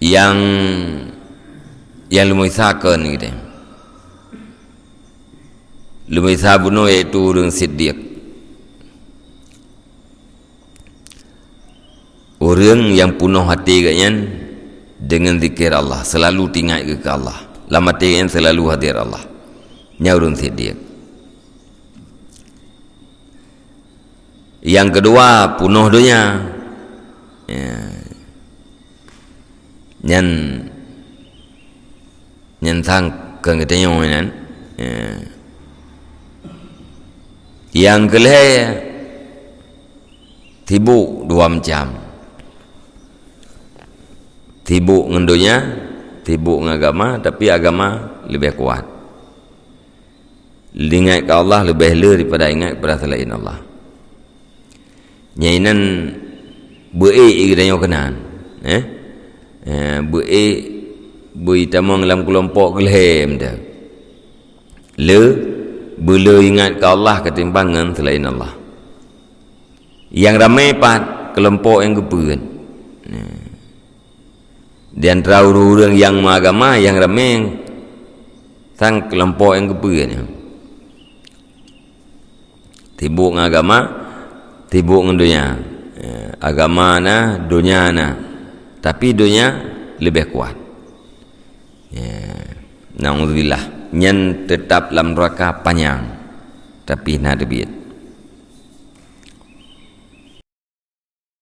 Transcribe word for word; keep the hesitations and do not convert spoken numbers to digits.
Nyang, nyang leumoe sa kon geutanyoe. Leumoe sa bunoe yaitu ureuëng siddiq. Ureuëng nyang peunoh até geuhnyan deungon zikir Allah, seulalu teuingat keu Allah. Lam até geuhnyan seulalu hadir Allah. Nyan ureuëng siddiq. Nyang keudua, peunoh donya. Ya. Nyan, nyan sang keu geutanyoe nyan. Ya. Nyang keulhée, sibuk dua macam. Sibuk ngon donya, sibuk ngon agama, tapi agama leubeh kuat. Ingat keu Allah leubeh le daripada ingat kepada selain Allah. Nyan inan beu-ék geutanyoe keunan, eh? Eh, beu-ék beuitamong lam keulompok geulhem dah. Le, beule ingat keu Allah ketimbang ngon selain Allah. Nyang ramé pat keulompok nyang geupeuen. Nah. Di antara ureuëng-ureuëng nyang meuagama, nyang ramé sang keulompok nyang geupeuen. Sibuk ngon agama, sibuk ngon donya. Ya, agama na, donya na. Tapi donya leubeh kuat. Ya, naudzubillah. Nyan teutap lam neuraka panyang. Tapi na teubiet.